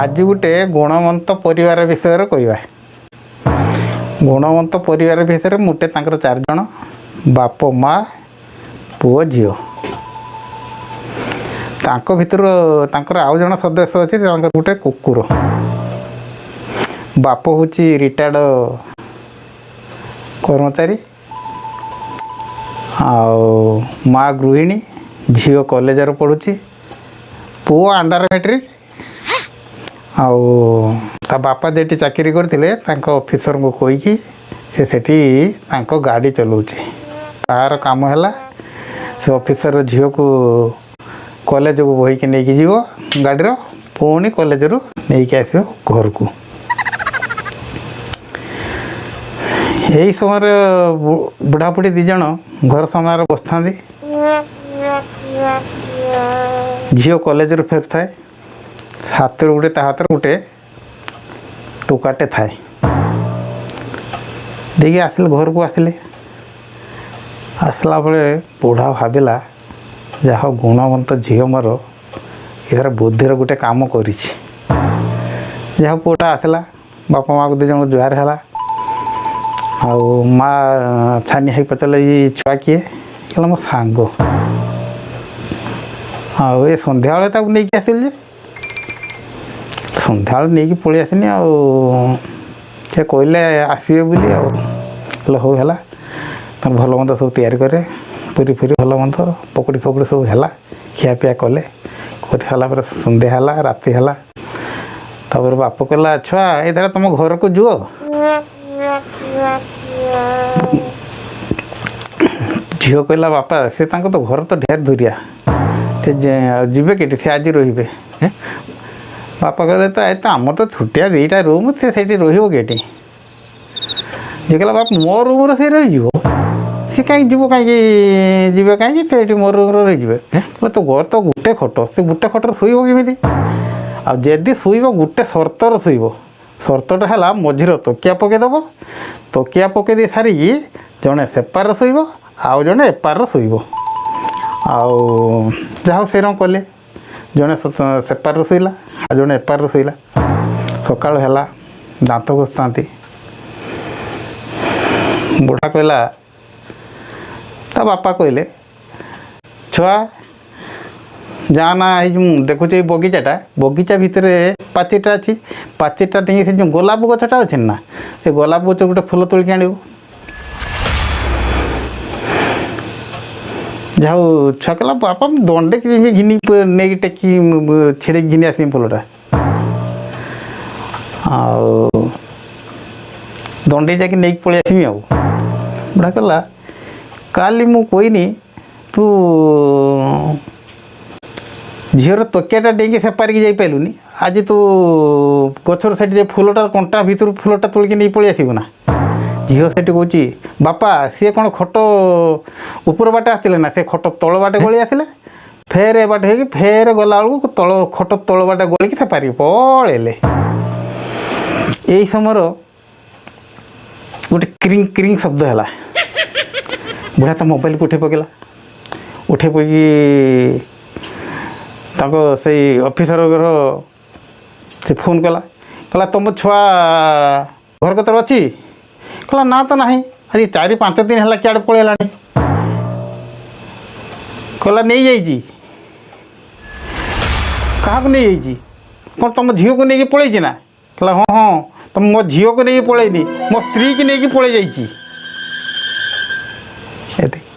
ଆଜି ଗୋଟେ ଗୁଣବନ୍ତ ପରିବାର ବିଷୟରେ କହିବା। ଗୁଣବନ୍ତ ପରିବାର ବିଷୟରେ ମୋଟେ ତାଙ୍କର ଚାରିଜଣ, ବାପ ମା ପୁଅ ଝିଅ। ତାଙ୍କ ଭିତରୁ ତାଙ୍କର ଆଉ ଜଣେ ସଦସ୍ୟ ଅଛି, ତାଙ୍କର ଗୋଟେ କୁକୁର। ବାପ ହେଉଛି ରିଟାୟାର୍ଡ଼ କର୍ମଚାରୀ, ଆଉ ମା ଗୃହିଣୀ, ଝିଅ କଲେଜରେ ପଢ଼ୁଛି, ପୁଅ ଅଣ୍ଡର ମେଟ୍ରିକ୍। ଆଉ ତା ବାପା ଯେଠି ଚାକିରି କରିଥିଲେ ତାଙ୍କ ଅଫିସରଙ୍କୁ କହିକି ସେ ସେଠି ତାଙ୍କ ଗାଡ଼ି ଚଲାଉଛି। ତାର କାମ ହେଲା ସେ ଅଫିସର ଝିଅକୁ କଲେଜକୁ ବୋହିକି ନେଇକି ଯିବ ଗାଡ଼ିର, ପୁଣି କଲେଜରୁ ନେଇକି ଆସିବ ଘରକୁ। ଏହି ସମୟରେ ବୁଢ଼ାବୁଢ଼ୀ ଦୁଇ ଜଣ ଘର ସାମ୍ନାରେ ବସିଥାନ୍ତି। ଝିଅ କଲେଜରୁ ଫେରୁଥାଏ, ହାତରେ ଗୋଟେ ତା ହାତରେ ଗୋଟେ ଟୋକାଟେ ଥାଏ। ଦେଇକି ଆସିଲେ, ଘରକୁ ଆସିଲେ। ଆସିଲା ବେଳେ ବୁଢ଼ା ଭାବିଲା, ଯାହା ଗୁଣବନ୍ତ ଝିଅ ମୋର ଏଥର ବୁଦ୍ଧିର ଗୋଟେ କାମ କରିଛି। ଯାହା ପୁଅଟା ଆସିଲା, ବାପା ମାଆକୁ ଦୁଇ ଜଣଙ୍କୁ ଜୁହାର ହେଲା। ଆଉ ମା ଛାନି ହେଇକି ପଚାରିଲେ, ଏଇ ଛୁଆ କିଏ? କହିଲା ମୋ ସାଙ୍ଗ। ଆଉ ଏ ସନ୍ଧ୍ୟାବେଳେ ତାକୁ ନେଇକି ଆସିଲି ଯେ ସନ୍ଧ୍ୟାବେଳେ ନେଇକି ପଳେଇ ଆସିନି, ଆଉ ସେ କହିଲେ ଆସିବେ ବୋଲି। ଆଉ କହିଲେ ହଉ ହେଲା। ତାର ଭଲ ମନ୍ଦ ସବୁ ତିଆରି କରେ, ପୁରୀ ଫୁରି ଭଲ ମନ୍ଦ ପକୁଡ଼ି ଫକୁଡ଼ି ସବୁ ହେଲା, ଖିଆପିଆ କଲେ। କରି ସାରିଲା ପରେ ସନ୍ଧ୍ୟା ହେଲା, ରାତି ହେଲା। ତାପରେ ବାପ କହିଲା, ଛୁଆ ଏଇଥର ତୁମ ଘରକୁ ଯିବ। ଝିଅ କହିଲା, ବାପା ସେ ତାଙ୍କ ତ ଘର ତ ଢେର ଦୂରିଆ, ସେ ଯିବେ କେଠି, ସେ ଆଜି ରହିବେ। ବାପା କହିଲେ, ତ ଏ ତ ଆମର ତ ଛୋଟିଆ ଦୁଇଟା ରୁମ୍, ସେ ସେଇଠି ରହିବ କେଠି? ଝିଅ କହିଲା, ବାପ ମୋ ରୁମ୍ରେ ସେ ରହିଯିବ, ସେ କାହିଁକି ଯିବ, କାହିଁକି ଯିବେ କାହିଁକି, ସେଇଠି ମୋ ରୁମ୍ରେ ରହିଯିବେ। କହିଲେ ତୋ ଘର ତ ଗୋଟେ ଖଟ, ସେ ଗୋଟେ ଖଟରେ ଶୋଇବ କେମିତି? ଆଉ ଯଦି ଶୋଇବ ଗୋଟେ ସର୍ତ୍ତରେ ଶୋଇବ। ସର୍ତ୍ତଟା ହେଲା ମଝିରେ ତକିଆ ପକାଇଦେବ, ତକିଆ ପକାଇ ଦେଇ ସାରିକି ଜଣେ ସେପାରରେ ଶୋଇବ ଆଉ ଜଣେ ଏପାରରେ ଶୋଇବ। ଆଉ ଯାହା ହଉ ସେରକମ କଲେ, ଜଣେ ସେପାରରେ ଶୋଇଲା ଆଉ ଜଣେ ଏପାରରେ ଶୋଇଲା। ସକାଳୁ ହେଲା, ଦାନ୍ତ ଘଷୁଥାନ୍ତି। ବୁଢ଼ା କହିଲା, ତା ବାପା କହିଲେ, ଛୁଆ ଯା ନା, ଏଇ ଯେଉଁ ଦେଖୁଛ ଏଇ ବଗିଚାଟା, ବଗିଚା ଭିତରେ ପାଚିଟା ଅଛି, ପାଚିଟା ଟିକେ ସେ ଯେଉଁ ଗୋଲାପ ଗଛଟା ଅଛି ନା, ସେ ଗୋଲାପ ଗଛ ଗୋଟେ ଫୁଲ ତୋଳିକି ଆଣିବୁ। ଯାହା ହଉ ଛୁଆ କହିଲା, ବାପା ମୁଁ ଦଣ୍ଡେ ଯିବି ଘିନି ନେଇକି ଟେକି ଛିଡ଼େଇକି ଘିନି ଆସିବି ଫୁଲଟା, ଆଉ ଦଣ୍ଡେଇ ଯାଇକି ନେଇକି ପଳେଇ ଆସିବି। ଆଉ ବୁଢ଼ା କହିଲା, କାଲି ମୁଁ କହିନି ତୁ ଝିଅର ତକିଆଟା ଡେଇଁକି ସେପାରିକି ଯାଇପାରିଲୁନି, ଆଜି ତୁ ଗଛର ସେଠି ଯେ ଫୁଲଟା କଣ୍ଟା ଭିତରୁ ଫୁଲଟା ତୋଳିକି ନେଇ ପଳେଇ ଆସିବୁ ନା? ଝିଅ ସେଠି କହୁଛି, ବାପା ସିଏ କ'ଣ ଖଟ ଉପର ବାଟେ ଆସିଥିଲେ ନା, ସେ ଖଟ ତଳ ବାଟେ ଗଳି ଆସିଲେ, ଫେର ଏ ବାଟେ ହେଇକି ଫେର ଗଲାବେଳକୁ ତଳ ଖଟ ତଳ ବାଟେ ଗଳିକି ସେ ପାରିକି ପଳେଇଲେ। ଏଇ ସମୟର ଗୋଟେ କ୍ରିଙ୍ଗ କ୍ରିଙ୍ଗ ଶବ୍ଦ ହେଲା। ବୁଢ଼ା ତା ମୋବାଇଲକୁ ଉଠେଇ ପକେଇଲା। ଉଠେଇ ପକେଇକି ତାଙ୍କ ସେଇ ଅଫିସରଙ୍କର ସେ ଫୋନ୍ କଲା, କହିଲା ତୁମ ଛୁଆ ଘର କତରେ ଅଛି? କହିଲା ନା ତ ନାହିଁ, ଆଜି 4-5 ଦିନ ହେଲା କିଆଡ଼େ ପଳେଇଲାଣି। କହିଲା ନେଇଯାଇଛି। କାହାକୁ ନେଇଯାଇଛି? କ'ଣ ତୁମ ଝିଅକୁ ନେଇକି ପଳେଇଛି ନା? କହିଲା ହଁ ହଁ, ତମ ମୋ ଝିଅକୁ ନେଇକି ପଳେଇନି, ମୋ ସ୍ତ୍ରୀକି ନେଇକି ପଳେଇ ଯାଇଛି। ଏତିକି।